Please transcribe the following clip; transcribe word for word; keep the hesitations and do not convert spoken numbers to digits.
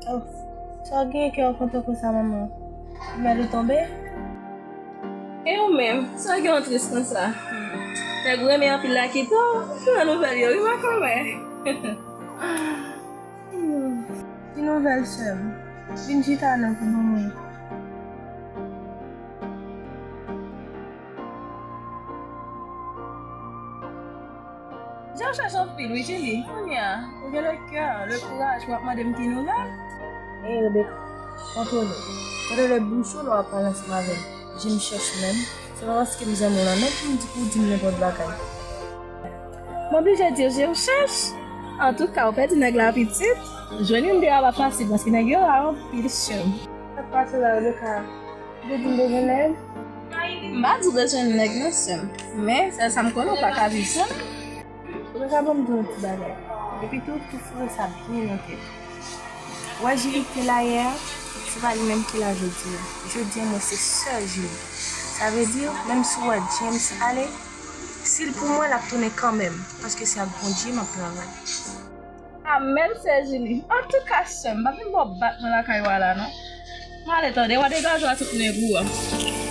Oh, sa w gen kè w kontan konsa, manman? Nouvèl ou tonbe? E ou menm, sa w gen w tris konsa? Nèg ou renmen anpil la kite w, pran nouvèl yo, wi, makanmè. Hmm, ki nouvèl, sè m? Vin chita non pou ban mwen. Jan w chèche anpil, wi, Julie. Kounye a, ou gen le kè, le kouraj pou w ap mande m ki nouvèl? Ey, Rebecca, kontwole. Kontwole bouch ou lè w ap pale ansanm avè m. Jim chèch menm. Se pa paske m zanmi w la non pou m di, pou w di m nenpòt bagay. M oblije di w, je w chèch. Antouka, ou pèdi nèg la pitit. Jwenn youn deyò a pa fasil, paske nèg yo ra anpil, sè m. Sa k pase la, Rebecca? Ou te di m bezwen nèg? M pa di w bezwen nèg non, sè m. Men, sèl sa m konnen, ou pa ka viv san li. Ou te ka ban m di yon ti bagay. Epi tou, tou foure sa byen nan tèt ou. Wè Julie ki te la yè a, se pa li menm ki la jodi a. Jodi a, mwen se sè Julie. Sa vle di, menm si w wè James ale, si l pou mwen, l ap tounen kanmenm, paske se ak Bondye m ap travay. Amèn, sè Julie. Antouka, sè m, pa vin ba w bat mwen lakay ou a la, non. M ale tande, w a degaje w a tout nèg ou a.